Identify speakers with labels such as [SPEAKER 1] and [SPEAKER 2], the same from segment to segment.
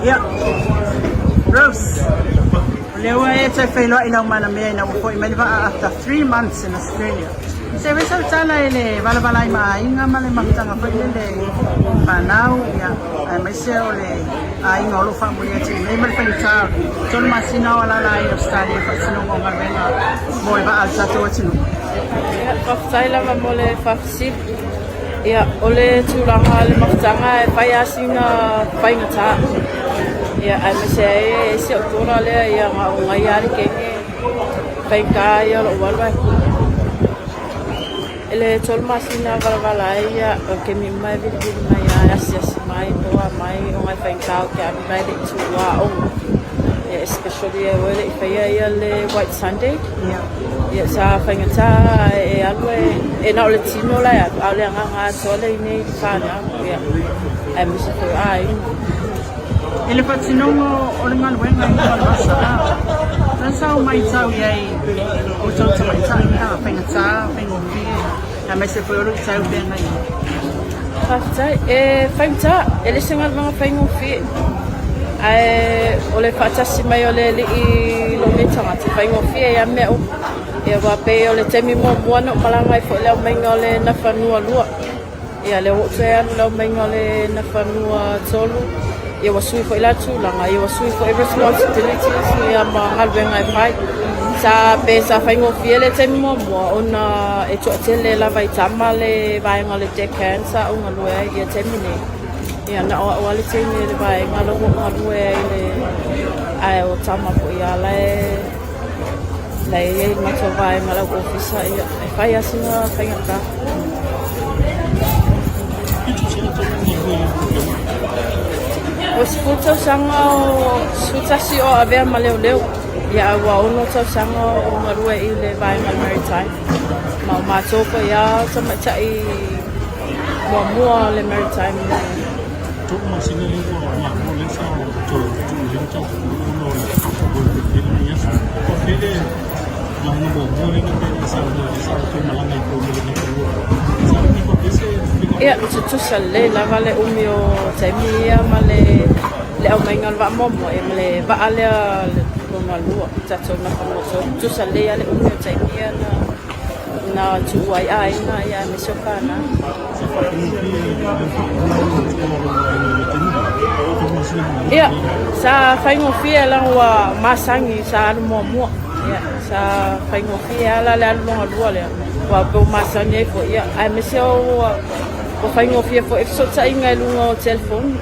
[SPEAKER 1] Ia, Rose, o lea ua e toe feiloai i lau malamea ina ua foi mai le vaa after 3 months in Australia. Se we sau tala i le valavala ai ma aiga ma le mafutaga foi lele fanau, ia, aemaise o le aiga o loo faamuli atu i nei ma le faigata 3 masina o alala ai Australia i faatinoga o galuega mo le vaa a le tatou atunuu.
[SPEAKER 2] Ia, faafetai lava mo le faafesili. Ia, o le tulaga le mafutaga e fai lava sina faigata. Ia, aemaise ai e ese o tola lea, ia na o ngai lava le kene faigata ia o lou alu ae pule. E le 3 masina valavala ai, ia, o le taimi uma e vilivili mai lava, e asiasi mai po o a mai ona e faigata ou te alu la e le i tuua aoga. Ia, especially e o e le i faia ia le White Sunday. Ia, sa faigata e alu e na o le tino la e alu, a o le agaga atoa le i nei fanau. Ia, aemaise foi o aiga.
[SPEAKER 1] I le faatinoga o le galuega i luga o le vasa, a sa o matau i ai outou tamaitai, a faigata, faigofie, aemaise foi o luitau feagai ai?
[SPEAKER 2] Faafetai. E faigata, e le se galuega faigofie. Ae o le faatasi mai o le Alii i lou nei tagata, e faigofie ia mea uma. Ia, ua pei o le taimi muamua na ou malaga ai foi i le aumaiga o le Nafanua 2. Ia, lea ua ou toe alu i le aumaiga o le Nafanua 3. Ia, ua sui foi la tulaga, ia, ua sui foi responsibilities ia ma galuega e fai. Sa pe sa faigofie le taimi muamua ona e toatele lava i tama le vaega o le deckhand sa ou galue ai. Ia taimi nei, ia, na o au lava le teine i le vaega la ua ou galue ai le ae o tama foi ia la e la e i ai le matou vaega lau ofisa, ia, e fai lava sina faigata. Ua 10 tausaga o 11 o avea ma leoleo. Ia, a ua 6 tausaga o galue i le vaega maritime. Ma o matou foi a tamaitai muamua o le maritime.
[SPEAKER 3] 3 masina lea ua malo lea sa toe tuu i ai le tatou ona o le World Cup. O fele vaega muamua lea na pei saunoa ai sa outou malaga i tou i le Nafanua. Sa faapea se
[SPEAKER 2] Ia, tutusa lelei lava le umi o taimi ia ma le aumaiga o le vaa muamua ia ma le vaa lea lona lua, tatou Nafanua 3. Tutusa lelei lava le umi o taimi ia na tuua ai aiga, ia, aemaise o fanau.
[SPEAKER 3] Sa faigofie le tuua lona aiga i le taimi lea? 3 masina muamua.
[SPEAKER 2] Ia, sa faigofie leaga ua masani sa alu muamua. Ia, sa faigofie lava la le alu lona lua lea. Ua pe ua masani ai foi, ia, aemaise o ua faigofie foi fesootaiga i luga o telefoni.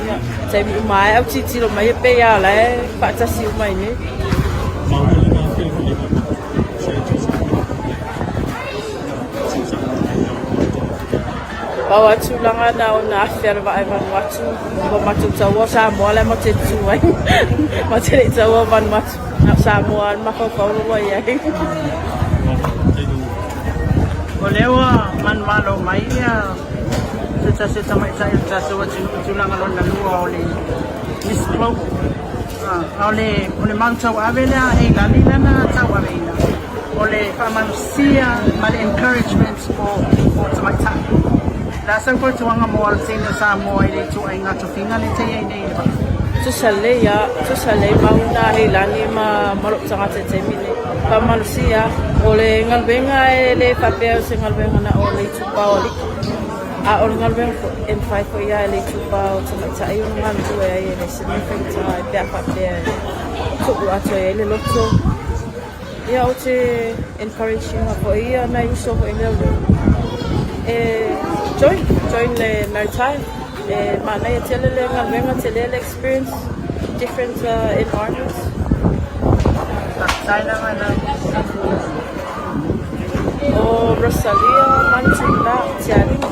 [SPEAKER 2] Ia, taimi uma lava e autilotilo mai e pei lava o la e faatasi uma ai nei.
[SPEAKER 3] Maua le na pei foi se tusa.
[SPEAKER 2] Pau a tulaga na o na afe a le vaa e Vanuatu, ua matou taua o Samoa la e matou te tu ai. Matou te le i taua o Vanuatu. Na o Samoa le mafaufau ua i ai.
[SPEAKER 1] O lea ua manumalo mai ia se tasi o tamaitai o le tatou atunuu i tulaga lona lua o le Miss Global. A o le mau tauave lea e lani lana tauaveina o le faamalosia ma le encouragement o tamaitai. La sau fautuaga mo alotene o Samoa i le ituaiga tofiga le te iai nei i le vaa?
[SPEAKER 2] Tusa lelei lava, tusa lelei mau na heilani ma lou tagata i taimi nei. Faamalosia, o le galuega e le faapea o se galuega na o le itupa o alii. A o le galuega foi, e mafai foi lava e le itupa o tamaitai ona galulue ai, e le se mea faigata e pe a faapea e tuu atoa i ai le loto. Ia, ou te encourage ina foi ia nai uso foi leoleo e join le maritime. E manaia tele le galuega, tele le experience, different environments.
[SPEAKER 1] Faafetai lava lau.
[SPEAKER 2] O Rosalia Manutula Tialima.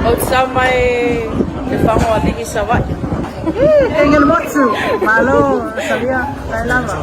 [SPEAKER 2] Ou te sau mai le Fagoalii i Savaii.
[SPEAKER 1] Teine le motu. Malo, Rosalia. Faafetai lava.